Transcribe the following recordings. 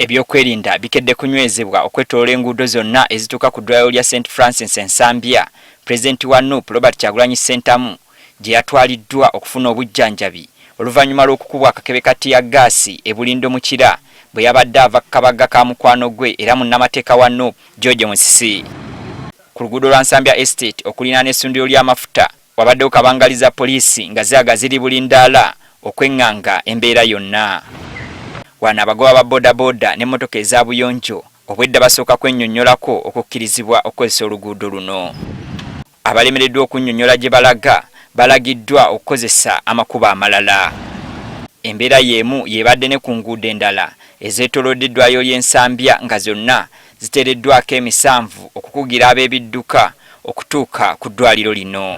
Ebyokwerinda bikedde kunywezebwa okwetoloola enguudo zonna ezituuka ku ddwaliro lya St Francis Ensambya, Pulezidenti wa Nup Robert Kyagulanyi Ssentamu gye yatwaliddwa okufuna obujjanjabi oluvannyuma lw'okukubwa akakebe ka ttiyaggaasi e Bulindo mu Kira bwe yabadde ava ku kabaga ka mukwano gwe era munnamateeka wa Nup George Musisi. Ku luguudo lwa Nsambya Estate okuliraana essundiro ly'amafuta wabaddewo kabangali za poliisi nga ziraga ziri bulindaala okweng'anga embeera yonna. Wano abagoba ba bodaboda n'emmotoka eza buyonjo obwedda basooka kwennyonnyolako okukkirizibwa okukozesa oluguudo luno. Abalemereddwa okunnyonnyola gye balaga balagiddwa okukozesa amakubo amalala. Embeera y'emu y'ebadde ne ku nguudo endala ezeetoolodde eddwaliro ly'e Nsambya nga zonna ziteereddwako emisanvu okukugira ab'ebidduka okutuuka ku ddwaliro lino.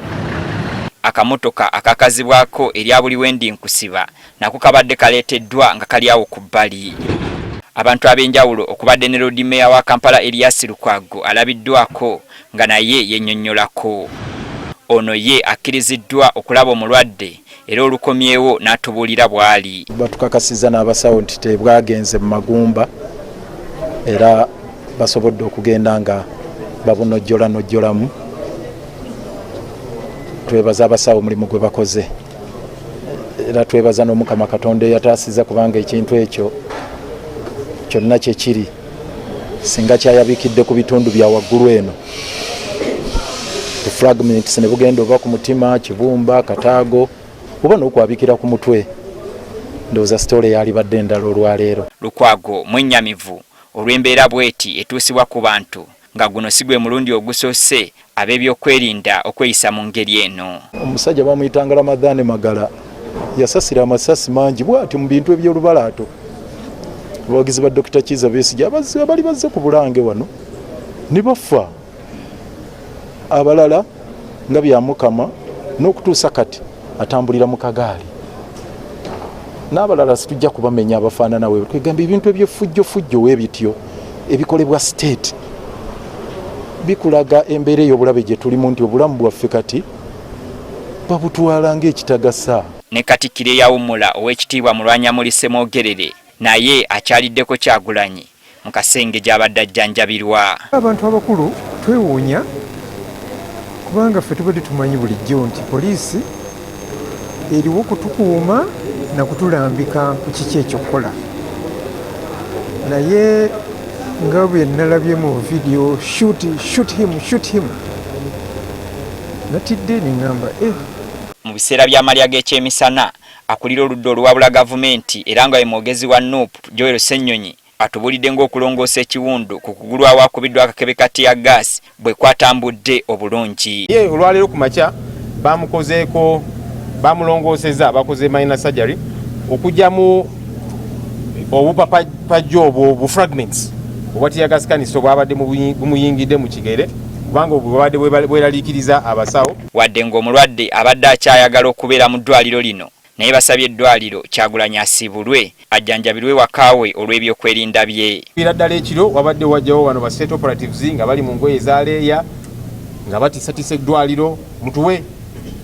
Akamotoka akakazibwako erya Buliwendinkusiba nako kabadde kaleeteddwa nga kali awo ku bbali. Abantu ab'enjawulo okubadde ne Loodi Meeya wa Kampala Erias Lukwago alabiddwako nga naye yennyonnyolako. Ono ye akkiriziddwa okulaba omulwadde era olukomyewo n'atubuulira bw'ali. Batukakasizza n'abasawo nti tebwagenze mu magumba era basobodde okugenda nga babunojjolanojjolamu. Twebaza abasawo omulimu gwe bakoze era twebaza n'Omukama Katonda eyataasiza, kubanga ekintu ekyo kyonna kye kiri singa kyayabikidde ku bitundu bya waggulu eno fragments ne bugenda oba ku mutima, kibumba, kataago oba n'okwabikira ku mutwe, ndowooza story yalibadde endala olwaleero. Lukwago mwennyamivu olw'embeera bw'eti etuusibwa ku bantu nga guno si gwe mulundi ogusoose ab'ebyokwerinda okweyisa mu ngeri eno. Omusajja bamuyitanga Ramadhan Magala, yasasira amasasi mangi bw'ati mu bintu eby'olubalaato. Abawagizi ba Dokita Kiiza Besigye abali bazze ku Bulange wano ne bafa, abalala nga Byamukama n'okutuusa kati atambulira mu kagaali, n'abalala situjja kubamenya abafaanana we. Twegamba ebintu ebyefujjofujjo weebityo ebikolebwa state bikulaga embeera ey'obulabe gye tulimu, nti obulamu bwaffe kati babutwala ng'ekitagasa. Ne Katikkiro eyawummula, Oweekitiibwa Mulwanyamuli Ssemwogerere, naye akyaliddeko Kyagulanyi mu kasenge gy'abadde ajjanjabirwa. Abantu abakulu twewuunya, kubanga ffe tubadde tumanyi bulijjo nti poliisi eriwo kutukuuma na kutulambika ku kiki ekyokukola, naye nga bwe nalabye mu video, "Shoot, shoot him, shoot him," natidde neŋŋamba, eh. Mu biseera by'amalya g'ekyemisana, akulira oludda oluwabula gavumenti era nga ye mwogezi wa NUP Joel Ssennyonyi atubuulidde ng'okulongoosa ekiwundu ku kugulu awaakubiddwa akakebe ka tear gas bwe kwatambudde obulungi. Ye olwaleero ku makya bamukozeeko, bamulongoosezza, bakoze minor surgery okugyamu obupapajjo obwo, bu fragments obwa teargas canister obwabadde bumuyingidde mu kigere, kubanga obwo bwabadde bweraliikiriza abasawo. Wadde ng'omulwadde abadde akyayagala okubeera mu ddwaliro lino, naye basabye eddwaliro Kyagulanyi asiibulwe ajjanjabirwe ewaka we olw'ebyokwerinda bye. Era ddala ekiro wabadde wajjawo bano ba state operatives nga bali mu ngoye eza leeya nga batiisatiisa eddwaliro, "Mutuwe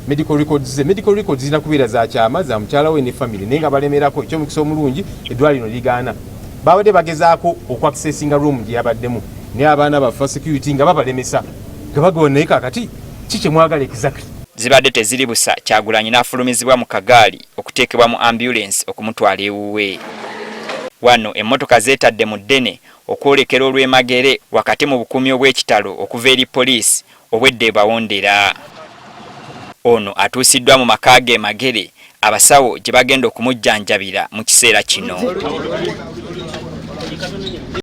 medical records ze." Medical records zirina kubeera za kyama, za mukyala we ne family, naye nga balemerako. Ekyomukisa omulungi eddwaliro ligaana. Babadde bagezaako okwaccessinga room gye yabaddemu, naye abaana baffe security nga babalemesa, nga bagawa. Naye kakati ki kyemwagala exactly? Zibadde teziri busa, Kyagulanyi n'afulumizibwa mu kagaali okuteekebwa mu ambulensi okumutwala ewuwe. Wano emmotoka zeetadde mu ddene okwolekera olw'emagere wakati mu bukuumi obw'ekitalo okuva eri poliisi obwedda ebawondera. Ono atuusiddwa mu maka ge Magere abasawo gye bagenda okumujjanjabira mu kiseera kino.